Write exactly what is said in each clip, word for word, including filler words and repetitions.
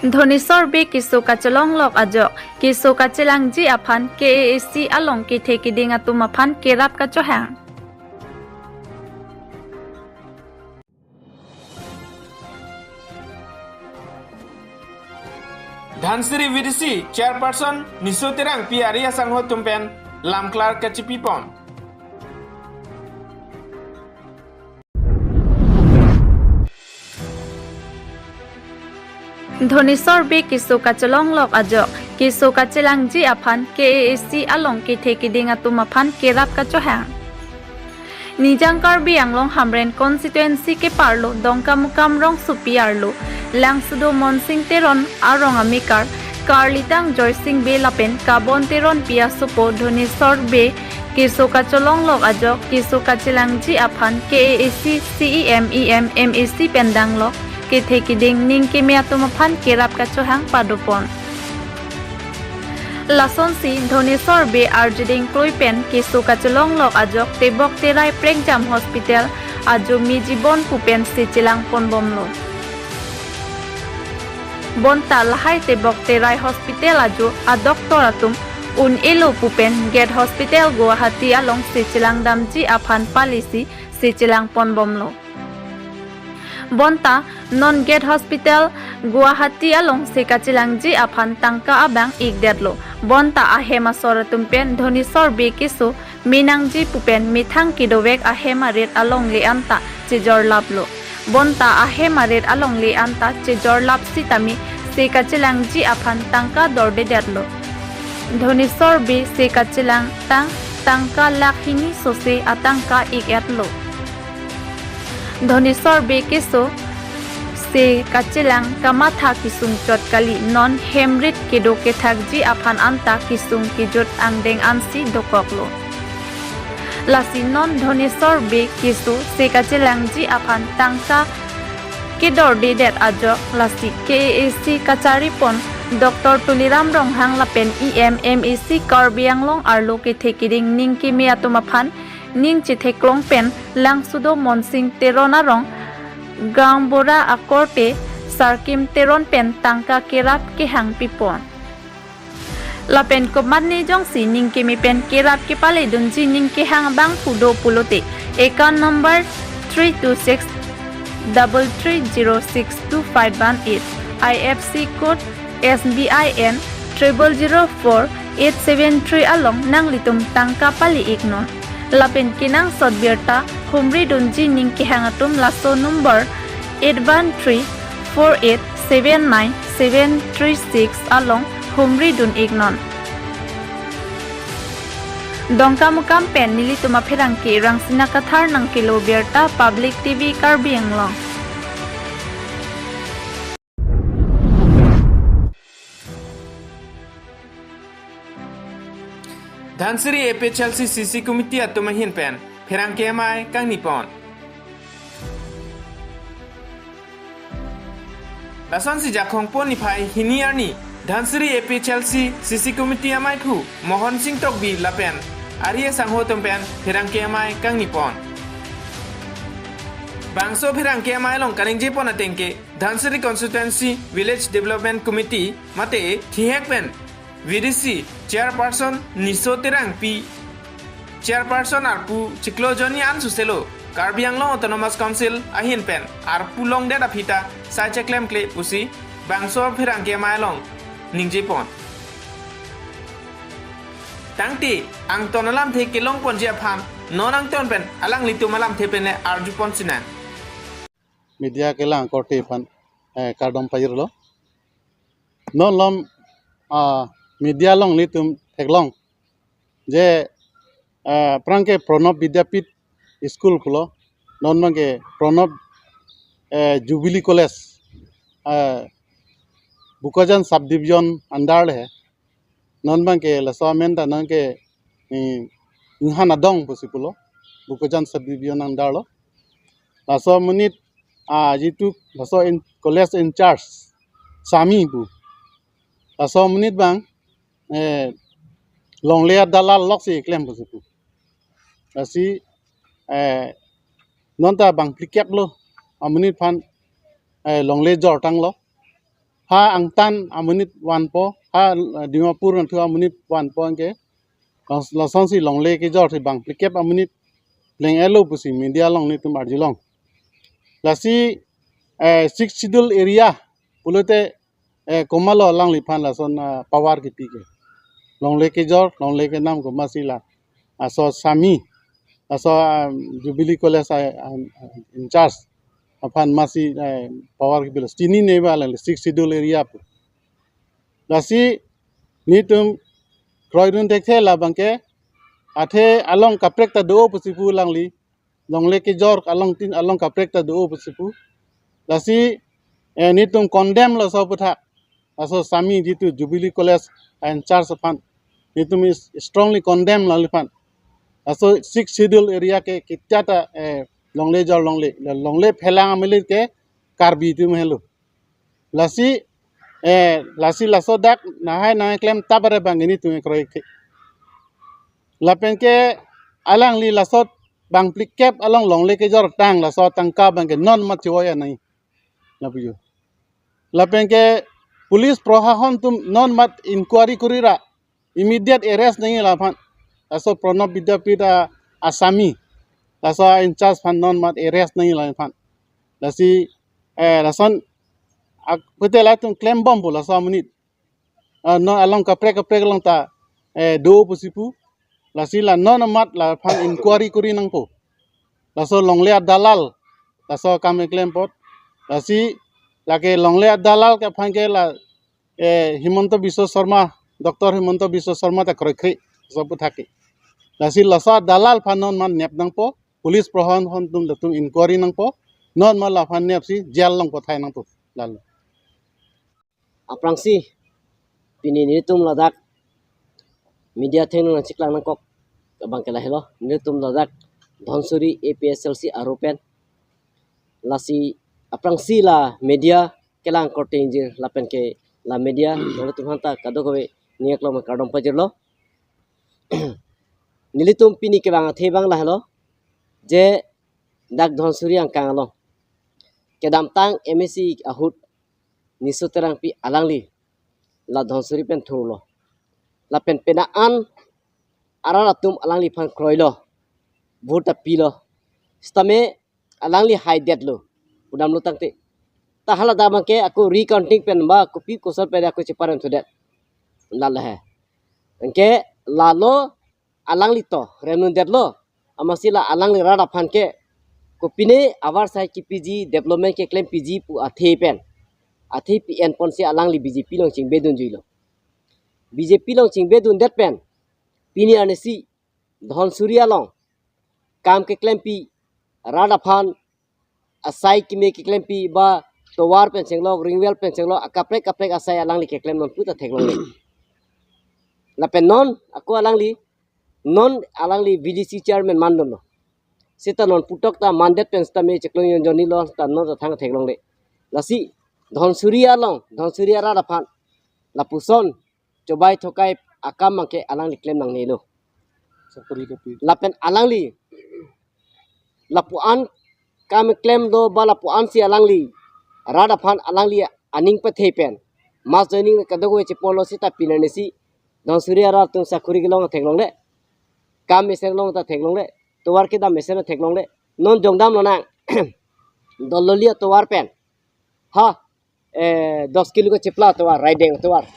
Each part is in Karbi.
Dhoneswar Bey keso kachelonglok ajok, keso kachelangji aphan K A A C along kethe keding atum aphan kerap kachohang. Dhansiri V D C Chairperson Niso Terangpi ari asangho atum pen lamklar kachipipon. Dhoneswar Bey keso kachelonglok ajok, keso kachelangji aphan K A A C along kethe keding atum aphan kerap kachohang. Nijang Karbi Anglong Hamren constituency keparlo Dongkamukam rongsopi arlo Langsudo Monsing Teron arong amekar Karlitang Joysing Bey lapen Kabon Teronpi asopo Dhoneswar Bey keso kachelonglok ajok, keso kachelangji aphan K A A C C E M, E M, M A C pen danglok kethe keding ning keme atum aphan kerap kachohang padopon. Lasonsi Dhoneswar Bey arjuding klui pen keso kachelonglok ajok Tebok Terai Prekjam Hospital ajo Miji Bon pu pen se chelangponbomlo. Bonta lahai Tebok Terai Hospital ajo a-doctor atum un-elo pu pen Gate Hospital Guwahati along se chelangdamji aphan palisi se chelangponbomlo. Bonta non Gate Hospital Guwahati along se kachelangji aphan tangka abang ikdetlo. Bonta ahem asor atum pen Dhoneswar Bey keso me nangji pu pen methang kedovek ahem arit alongle anta chejorlaplo. Bonta ahem arit alongle anta chejorlap sitame se kachelangji aphan tangka dordedetlo. Dhoneswar Bey se kachelangtang tangka lakh hini sose atangka ik-etlo. Dhoneswar Bey keso se kachelang kamatha kesung chot kali, non hem rit kedo kethakji aphan anta kesung kejut angdeng ansi dokoklo. Lasi non Dhoneswar Bey keso se kachelangji aphan tangka kedordedet ajok lasi K A A C kacharipon Doctor Tuliram Ronghang lapen E M, M A C Karbi Anglong arlo kethe keding ning keme atum aphan ning chetheklong pen Langsudo Monsing Teron arong Gaonbura akorte Sarkim Teron pen tangka kerap kehangpipon. Lapen komatne jongsi ning keme pen kerap kepaledunji ning kehang abang pu do pulote, account number three two six double three zero six two five one eight, I F C code S B I N triple zero four eight seven three along nanglitum tangka pali iknon. Lapen kenangsot birta humridunji ning kehang atum laso number eight one three four eight seven nine seven three six along humridun iknon. Dongkamukam pen nelitum apherangke Rangsina Kathar nangkelo birta Public T V Karbi Anglong. Dhansiri A P H L C C C Committee atum ahin pen pherangke amei kangnipon. Lasonsi Jakhong po niphai hini arni Dhansiri A P H L C C C Committee amei khu Mohon Sing Tokbi lapen ari asangho atum pen pherangke amei kangnipon. Bangso pherangke amei along kaningjepon atengke Dhansiri Constituency Village Development Committee mate thihek pen V D C Chairperson Niso Terangpi, Chairperson arpu chiklo jonni an suselo Karbi Anglong Autonomous Council ahin pen arpu longdet aphi ta sai cheklemkle pusi bangso pherangke amei along ningjepon. Tangte angton alamthe kelongponji aphan non angton pen alanglitum alamthe pen le arjupon sinang. Media kelang korte aphan, eh, kardom pajirlo. Non lom, ah, media along nelitum theklong je, eh, aphrang ke Pranab Vidyapith School pulo, non abang ke Pranab, eh, Jubilee College, eh, Bokajan Subdivision under le he. Non abang ke laso amen ta non ke, eh, Inghan Adong pusi pulo, Bokajan Subdivision under lo. Laso amonit, ah, jitu laso in, college in charge Sami pu, laso amonit abang, eh, longle adalal loksi klem pusi pu. Lasi, eh, non ta bang phlikep lo, amonit aphan, eh, longle jortanglo. ha angtan amonit vanpo, ha, eh, Dimapur nangthu amonit vanpo anke, las-, lasonsi longle kejor si bang phlikep amonit pleng-etlo pusi media along nelitum arjulong. Lasi, eh, Sixth Schedule area pulote, eh, komatlo alangliphan lason, ah, power kipi ke? Longle kejor, longle kenam komatsi la, laso Sami, laso, ah, Jubilee College, ah, ah, in charge aphan masi, eh, power kipilo? Chinine ba alangli Sixth Schedule area pu. Lasi nelitum kroidun thekthe labangke, athe along kaprek ta do pusi pu alangli, longle kejor along tin along kaprek ta do pusi pu. Lasi, eh, nelitum condemn laso aphuthak, laso Sami jitu Jubilee College in charge aphan, nelitum is strongly condemn alangliphan. Laso Sixth Schedule area ke ketia ta, eh, longle jor longle, longle phelang amonit ke Karbi atum helo. Lasi, eh, lasi laso dak nahai nahai klem tap are bang nelitum kroikthe. Lapenke alangli laso bang phlikep along longle kejor tang laso atangka abangke non mat chivoya nai. Lapu jo. Lapenke police prohahon atum non mat inquiry kori ra immediate arrest nangji laphan. Laso Pranab Vidyapith a-Sami, laso in charge aphan non mat arrest nangji laphan. Lasi, eh, lason ak-, pute latum klembompo laso amonit. Ah, non along kaprek kaprek along ta, eh, do pusi pu. Lasi la non amat laphan inquiry kori nangpo. Laso longle adalal, laso akam keklem apot. Lasi lake longle adalal ke aphan ke la, eh, Himanta Biswa Sarma, Doctor Himanta Biswa Sarma ta kroikre, laso aphuthak ke. Lasi laso adalal aphan non mat nep nangpo, police prohahon atum latum inquiry nangpo, non mat laphan nepsi jail along pathai nangpo. Lalo. Aphrangsi pini nelitum ladak media athengno nangcheklang nangkok abangke lahelo, nelitum ladak Dhansiri A P S L C aru pen. Lasi aphrangsi la media kelang korte ingjir lapenke la media nelitum aphanta kadokave ning aklong kardom pajirlo. Nelitum pini kevang athe abang lahelo, je dak Dhansiri angkang along kedamtang M A C ahut Niso Terangpi alangli la Dhansiri pen thurlo. Lapen penang an arat atum alangliphan kroilo, vote ta pilo. Sitame alangli haidetlo, pudamlo tangte. Ta hala dak abangke ako recounting pen ba kopi koson pen ako cheparemthudet. Lalo he. Anke lalo alangli to remdundetlo. Amatsi la alangli rat aphan ke kopine avarsai kipiji, development keklempiji pu athe pen, athe pi-en ponsi alangli B J P along chingbedunjuilo. B J P along chingbedundet pen pini arnisi Dhansiri along kam keklempi, rat aphan asai keme keklempi ba tovar pen chenglok, ring well pen chenglok, akaprek kaprek asai alangli keklem non puta theklongle. Lapen non ako alangli, non alangli V D C chairman mandunlo. Seta non puthot ta mandet pen sitame cheklong jonjoni lo, seta non ta thang theklongle. Lasi Dhansiri along, Dhansiri arat aphan lapuson chobai thokai akam abangke alangli klem nangnelo. Sakori kapi. Lapen alangli lapu-an kam klem do ba lapu-ansi alangli rat aphan alangli aning pathe pen mass joining kadokave cheponlo, seta pini arnisi Dhansiri arat atum sakori kelong theklongle, kam mesen long ta theklongle, tovar kedam mesen theklongle. Non jongdam lonang, Dolloli atovar pen, ha, eh, dos kilo kachepla atovar, Raideng atovar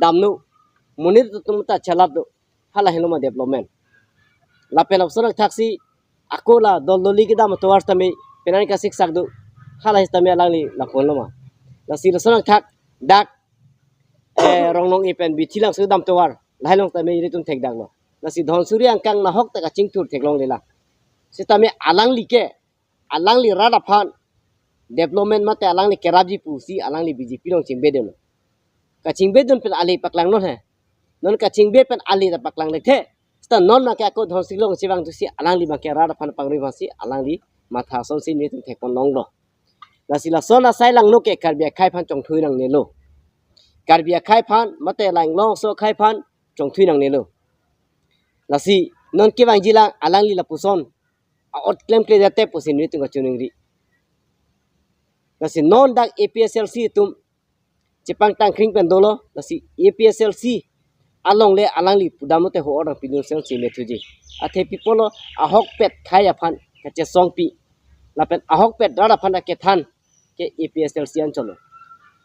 damnon, monit atum ta chelap do. Hala henlo ma development? Lapen lapuson thaksi ako la Dolloli kedam atovar tame penang kasiksak do. Hala sitame alangli lapu-anlo ma? Lasi lason thak dak, eh, Rongnong-i pen Bithilangso kedam atovar lahai along tame ilitum thekdaklo. Lasi Dhansiri angkang nahok ta kachingthur theklongle lang. Sitame alangli ke, alangli rat aphan development mate alangli kerapji pusi alangli B J P along chingbedunlo. Kachingbedun pen ale paklang non he. Non kachingbe pen ale ta paklang lethe. Seta non abangke ako Dhansiri along chevangthusi alangli abangke rat aphan pangri aphansi alangli matha asonsi nelitum thekpon longlo. Lasi lason asai langno ke Karbi akhei aphan chongthui nangnelo. Karbi akhei aphan mate la-inglongso akhei aphan chongthui nangnelo. Lasi non kevangji lang alangli lapuson a-ot klemkle jate pusi nelitum kachiningri. Lasi non dak A P S L C atum chepangtang kring pen dolo, lasi A P H L C along le alangli pudam lote ho-or nangpidun sel si methuji. Athe pi apotlo, ahokpet khei aphan kachesongpi, lapen ahokpet rat aphan akethan ke A P H L C anchotlo.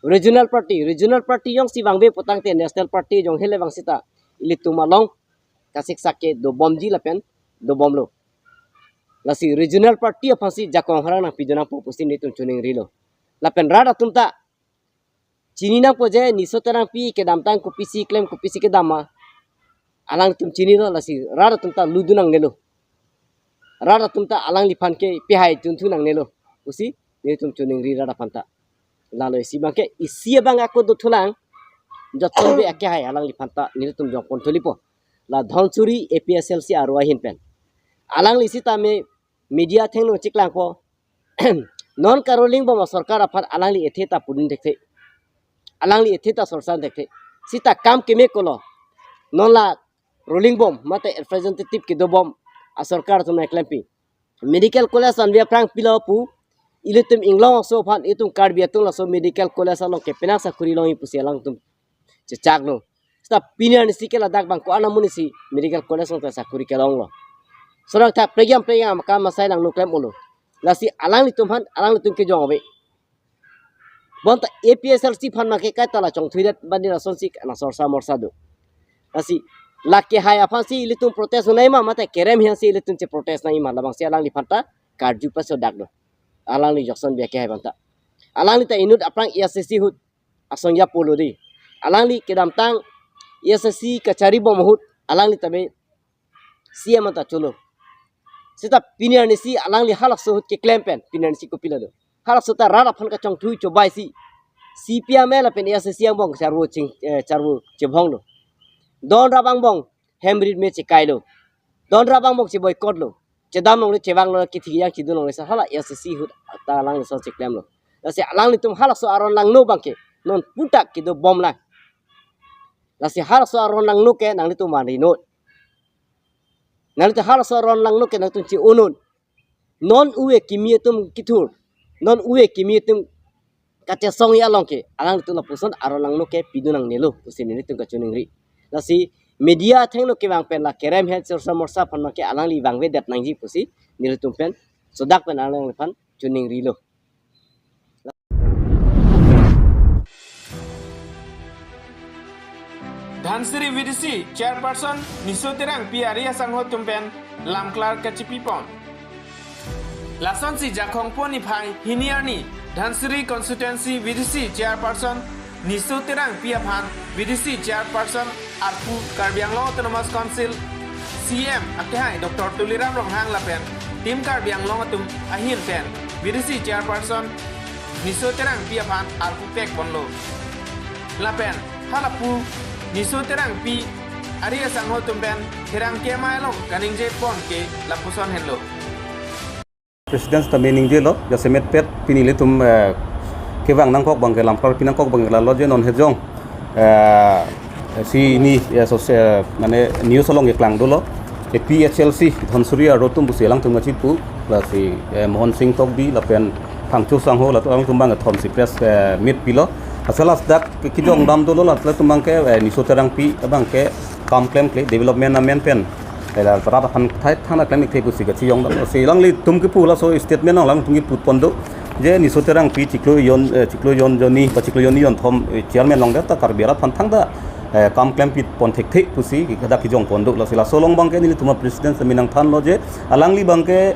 Regional party, regional party jongsi vangve putangte national party jong hele vang sita ilitum along kasiksak ke dobomji lapen dobomlo. Lasi regional party aphansi jakong harang nangpidun nangpo pusi nelitum choningrilo. Lapen rat atum ta chini nangpo je Niso Terangpi kedamtang kopisi klem, kopisi kedam ma, alangtum chinilo, lasi rat atum ta ludun nangnelo. Rat atum ta alangliphan ke pehai tunthu nangnelo pusi nelitum choningri rat aphan ta. Lalo isi abangke, isi abang ako dothulang, jotson be akehai alangliphan ta nelitum jongpon thulipo. La Dhansiri A P H L C aro ahin pen, alangli sitame media athengno chiklangpo, non ka Rolingbom asorkar aphan alangli ethe ta pudun thekthe, alangli ethe ta sorsan thekthe. Sita kam keme kolo, non la Rolingbom mate representative kedobom asorkar atum nangklempi. Medical college anve aphrang pilo pu, ilitum inglong aso aphan, itum Karbi atum laso medical college along ke penang sakuri longji pusi alangtum chechaklo. Sita pini arnisi ke ladak abang ko-an amonit si medical college along ta sakuri kelonglo. Sorang ta pregiam pregiam kam asai langno klem-olo. Lasi alanglitum aphan alanglitum kejong ave. Bonta A P H L C aphan make kaita la chongthuidet bandi lasonsi nangsorsa morsa do. Lasi la kehai aphansi ilitum protest nangji ma, mate kerem aphansi ilitum cheprotest nangji ma, labangsi alangliphan ta karju paso dak do. Alangli Jokson Bey akehai abang ta. Alangli ta inut aphrang A S D C ahut asong ya polo di. Alangli kedamtang A S D C kacharibom ahut alangli tame C M anta cholo. Sita pini arnisi alangli halaso ahut keklem pen, pini arnisi kopilo do. Halaso ta rat aphan kachongthui chobai si C P M lapen A S D C angbong charvo ching, eh, charvo chevong lo. Don rap angbong hem rit me chekailo. Don rap angbong che-boycott lo. Chedam longle, chevang longle, kithi yang chidun longle, sa hala A S D C ahut ta alangli ason cheklemlo. Lasi alanglitum halaso aron langno abangke non putak kedobom lang. Lasi halaso aron langno ke nanglitum vanri non. Nanglitum halaso aron langno ke nanglitum che-o non. Non ove kimi atum kethur, non ove kimi atum kachesongji along ke alanglitum lapuson aron langno ke pidun nangnelo pusi nelitum kachoningri. Lasi media athengno kevang pen la kerem aphan sorsa morsa aphan make alangli vangvedet nangji pusi nelitum pen sodak pen alangliphan choningrilo. Dhansiri V D C Chairperson Niso Terangpi ari asangho atum pen lamklar kachipipon. Lasonsi Jakhong po niphai hini arni Dhansiri Constituency V D C Chairperson Niso Terangpi aphan V D C Chairperson arpu Karbi Anglong Autonomous Council C M akehai Doctor Tuliram Ronghang lapen Team Karbi Anglong atum ahin pen V D C Chairperson Niso Terangpi aphan arpu pekponlo. Lapen halapu Niso Terangpi ari asangho atum pen pherangke amei along kaningjepon ke lapuson henlo. President sitame ningjelo, jasemet pet pini ilitum, eh, kevang nangkok abangke, lamklar pi nangkok abangke lalo je non hejong, eh, si ini, eh, sose-, mane news along keklang dolo. A P H L C Dhansiri aro atum pusi alangtum kachipu, lasi, eh, Mohon Sing Tokbi lapen Phangcho sangho latum alangtum abang thom si press, eh, meet pilo. Asal asdak ke-, kejong dam dolo, latum abangke, eh, Niso Terangpi abangke kam klemkle development amen pen, eh, la rat aphan thai thana klem ikthe pusi kachijong dam. Si alanglitum kepu laso statement alangtum kepupon do. Je Niso Terangpi chiklo jon, eh, chiklo jon jonni, ba chiklo jonni jonthom, eh, chairman longdet ta Karbi arat aphan thangta, eh, kam klempipon thekthe pusi ke-, hadak kejongpon do. Lasi laso along abangke nelitum a-president sitame nangthanlo je alangli abangke,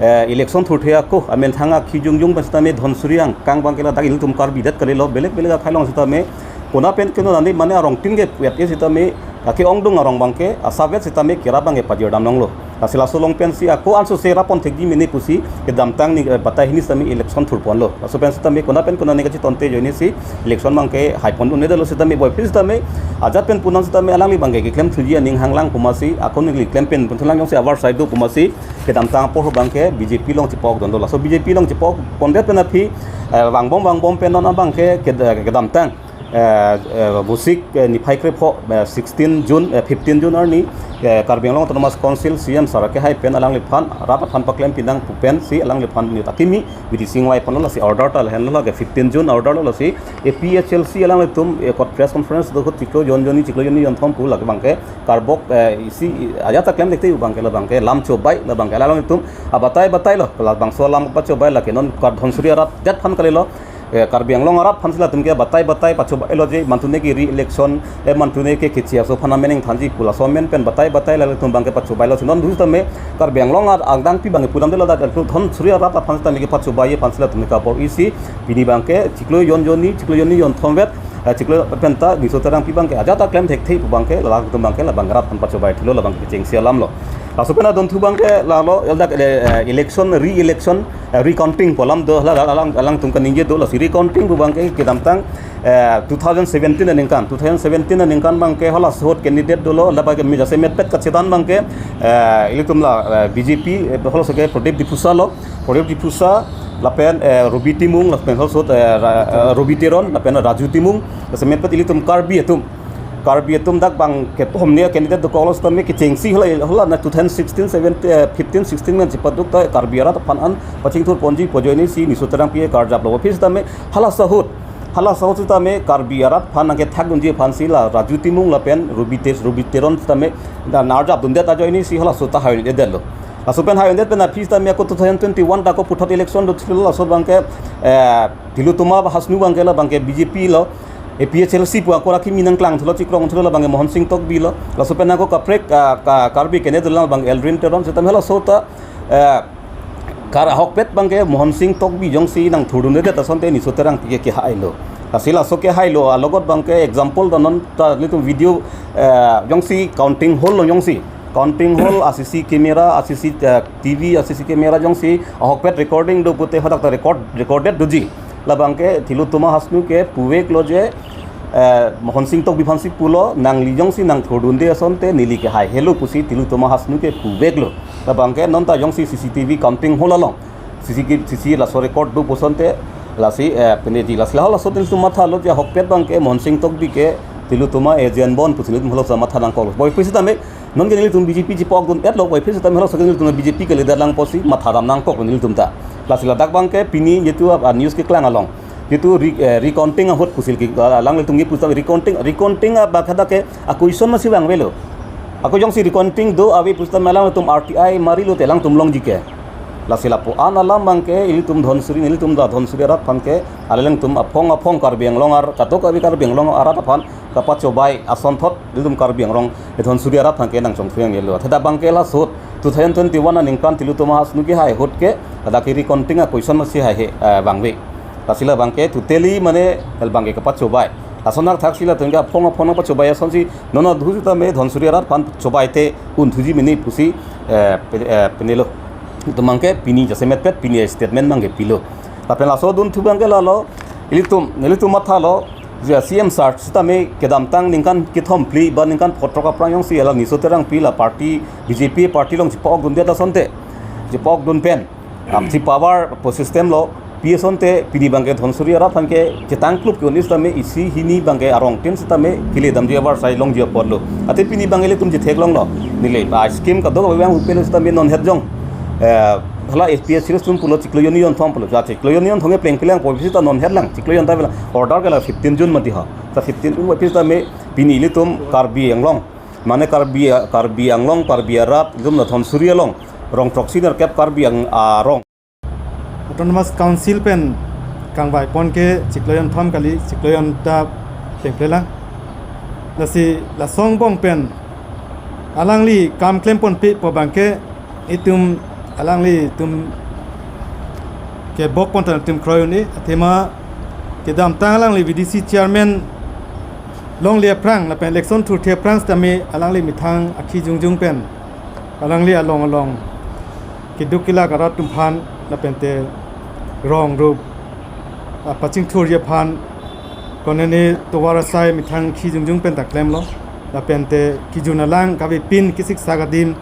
eh, election thurthe ako amen thang akhi jongjong pen sitame Dhansiri angkang abangke ladak ilitum Karbi det kalilo, belek belek akhei along sitame kona pen keno nani mane arong tin ke puet e sitame, lake ongdung arong abangke asavet sitame kerap abangke pajir dam longlo. Lasi laso along pensi ako ansose rappon thekji mene pusi kedamtang ni, eh, batai hini sitame election thurponlo. Laso pen sitame kona pen kona ni kachitonte ajoine si election abangke haipon un-edetlo sitame boiphi sitame ajat pen punang sitame alangli abangke keklem thuji aning hanglang pu masi ako neli klem pen punthulang jongsi avar side do pu masi kedamtang apor abangke B J P along chepok dondo. Laso B J P along chepok pondet pen aphi, eh, vangbom vangbom pen non abangke ked-, kedamtang eh, eh, Vosik, eh, niphai krepho, eh, sixteen June, eh, fifteen June arni, eh, Karbi Anglong Autonomous Council C M sir akehai pen alangliphan rat aphan paklem pinang pu pensi alangliphan nit akimi bidi singvai ponlo, lasi order ta lahenlo, lake fifteen June order lo, lasi A P H L C alanglitum, eh, kot press conference do ahut chiklo jon jonni, chiklo jonni jonthom pu lake abangke karbok, eh, isi ajat ta klem thekthe pu abangke, labangke lam chobai, labangke alanglitum abatai batailo, labangso alam pachobai, lake non Kar Dhansiri arat det aphan kalilo, eh, Karbi Anglong arat aphansi latum ke batai batai pachobailo je mantune ke re-election, eh, mantune ke kechi aso aphan amen ingthanji pu laso amen pen batai batai latum abangke pachobailo, si non dusitame Karbi Anglong arat angdangpi abangke pudamde ladak Dhansiri arat aphan sitame kepachobaiye aphansi latum ke kabor-isi pini abangke chiklo jon jonni, chiklo jonni jonthom vet, eh, chiklo penta Niso Terangpi abangke ajat ta klem thekthe pu abangke, ladak atum abangke labang arat aphan pachobai thulo, labangke chengsi alamlo. Laso pen adunthu abangke lalo, ladak, eh, eh, election, re-election, eh, recounting pu alam do, la, la, alang, alangtum kaningje do, lasi recounting pu abangke kedamtang, eh, two thousand seventeen aningkan, two thousand seventeen aningkan abangke halaso ahut candidate dolo, labangke me jasemetpet kachedan abangke, eh, ilitum la, eh, B J P, eh, halaso ke Pradip Diphusa lo, Pradip Diphusa, lapen, eh, Robi Timung, lapen halaso ahut, eh, Ra-, eh, Robi Teron, lapen Raju Timung, jasemetpet ilitum Karbi atum. Karbi atum dak abangke homne candidate dokoklo sitame kechengsi hala, hala na two thousand sixteen, seventeen, eh, fifteen, sixteen ngan chipaduk ta Karbi arat aphan an pachingthur ponji pu ajoinesi Niso Terangpi karjaplo. Aphi sitame halaso ahut, halaso ahut sitame Karbi arat aphan nangkethakdunji aphansi la Raju Timung lapen Robi Te-, Robi Teron sitame da narjapdundet ajoinesi halaso ahut ta hai-un-edetlo. Laso pen hai-un-edet pen aphi sitame ako two thousand twenty-one ta ako puthot election do thilo, laso abangke, eh, Tilottama Hasnu abangke, labangke B J P lo, A P H L C pu ako akimi nangklang thulo, chikrong thulo, labangke Mohon Sing Tokbi lo. Laso pen ako kaprek, ah, ka-, Karbi candidate labang Elrin Teron sitame halaso ahut ta, eh, kar ahokpet abangke Mohon Sing Tokbi jongsi nangthurdundedet asonte Niso Terangpi ke kehailo. Lasi laso kehailo alogot abangke example ta non ta nelitum video, eh, jongsi counting hall lo jongsi, counting hall a C C camera, a C C, eh, T V, a C C camera jongsi ahokpet recording do pute hadak ta record, recorded doji. Labangke Tilottama Hasnu ke puveklo je, eh, Mohon Sing Tokbi aphansi pulo, nangli jongsi nangthurdunde asonte neli ke haihelo pusi Tilottama Hasnu ke puveklo. Labangke non ta jongsi C C T V counting hall along, C C, C C laso record do pu asonte, lasi, eh, pineji lasi lahai laso ahut nelitum mathalo je ahokpet abangke Mohon Sing Tokbi ke Tilottama agent bon pusi nelitum halaso matha nangkok. Puvoiphit sitame non ke nelitum B J P chipa-okdun-etlo, puvoiphit sitame halaso ahut nelitum B J P ke leader lang pusi mathadam nangkok nelitum ta. Lasi ladak abangke pini jitu a, a news keklang along, jitu re-, eh, recounting ahut pusi ke, ah, alanglitum ke pusi recounting, recounting abak hadak ke a question masi vangvelo. Ako jongsi recounting do ave pusitame alanglitum R T I marilo te alangtum longji ke. Lasi lapu-an alam abangke ilitum Dhansiri, nelitum ta Dhansiri arat aphan ke, alangtum aphong aphong Karbi Anglong arat, katok Karbi, Karbi Anglong arat aphan kapachobai asonthot ilitum Karbi Anglong, eh, Dhansiri arat aphan ke nangchongthu nangjelo. Theda abangke laso ahut two thousand twenty-one aningkan Tilottama Hasnu kehai ahut ke, ladak ke recounting a question masi haihe, eh, vangve. Lasi labangke totally mane labangke kapachobai. Lason athak si latum ke aphong aphong nangpachobai asonsi non adhu sitame Dhansiri arat aphan chobai te un thuji mene pusi, eh, pe-, eh, penelo. Itum abangke pini jasemetpet pini statement abangke pilo. Lapen laso adunthu abangke lalo, ilitum, nelitum mathalo, je C M sir sitame kedamtang ningkan kethom phli ba ningkan phongo throk aphrang jongsi la Niso Terangpi la party, B J P party along chipa-okdundet asonte, chipa-okdun pen, am, chipa-var pu system lo pi asonte pini abangke Dhansiri arat aphan ke chetang klup ke-un-e sitame isi hini abangke arong tin sitame keledamji avarsai longji apotlo. Athe pini abangke ilitum chetheklonglo. Neli, ah, scheme kadokave vang upelo sitame non het jong, eh, hala A P H L C atum pulo chiklo jonni jonthom pulo. Ja chiklo jonni jonthom ke plengple lang puvoiphit ta non het lang. Chiklo jon ta avelang. Order ke la fifteen June mati ha. Ta fifteen June puvoiphit sitame pini ilitum Karbi Anglong, mane Karbi, Karbi Anglong, Karbi arat, ilitum la Dhansiri along rong throksi nerkep Karbi Ang-, arong. Autonomous Council pen kangvai pon ke chiklo jonthom kali, chiklo jon ta plengple lang. Lasi laso angbong pen alangli kam klem ponpe pu abangke itum alanglitum kebok pon ta itum kroi un-e, athema kedamtang alangli V D C chairman longle aphrang lapen election thurthe aphrang sitame alangli methang akhi jongjong pen alangli along along keduk kelak arat atum aphan lapente rong rup, ah, pachingthurji aphan konene tovar asai methang akhi jongjong pen ta klemlo, lapente kejun alang kavepin kesiksak adim,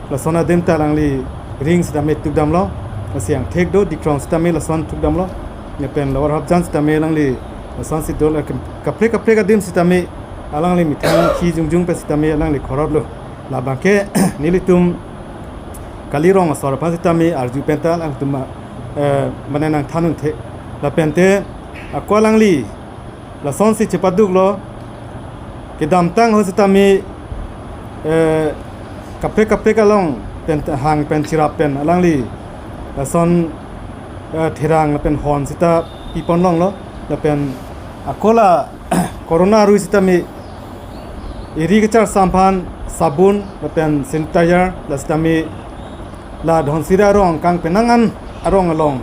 lason adim ta alangli Ring sitame thukdamlo, lasi angthek do Dikrong sitame lason thukdamlo, lapen Lower Hopjaiñ sitame alangli Lasonsi do, eh, kaprek kaprek adim sitame alangli methang khi jongjong pen sitame alangli khorot lo. Labangke nelitum kali rong asor aphan sitame arju penta alangtum, eh, mane nangthan unthe. Lapente ako alangli lasonsi chepaduk lo, kedamtang ahut sitame, eh, kaprek kaprek along pen hang pen cherap pen alangli lason, eh, therang lapen hon sita pipon longlo. Lapen ako la corona arui sitame eri kacharsam aphan sabun lapen sanitizer, la sitame la Dhansiri arong kangpenang an arong along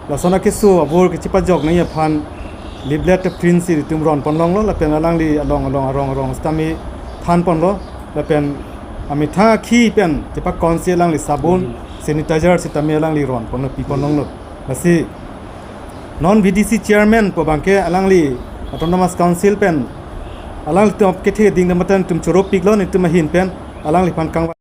lason akeso abor kachepajok nangji aphan leaflet print si nelitum ron pon longlo, lapen alangli along along arong arong sitame than ponlo. Lapen amethang akhi pen chepakon si alangli sabun, sanitizer sitame alangli ron ponlo, pipon longlo. Lasi non V D C chairman pu abangke alangli Autonomous Council pen alanglitum kethe ding mate nelitum choropiklo, nelitum ahin pen alangliphan kangvai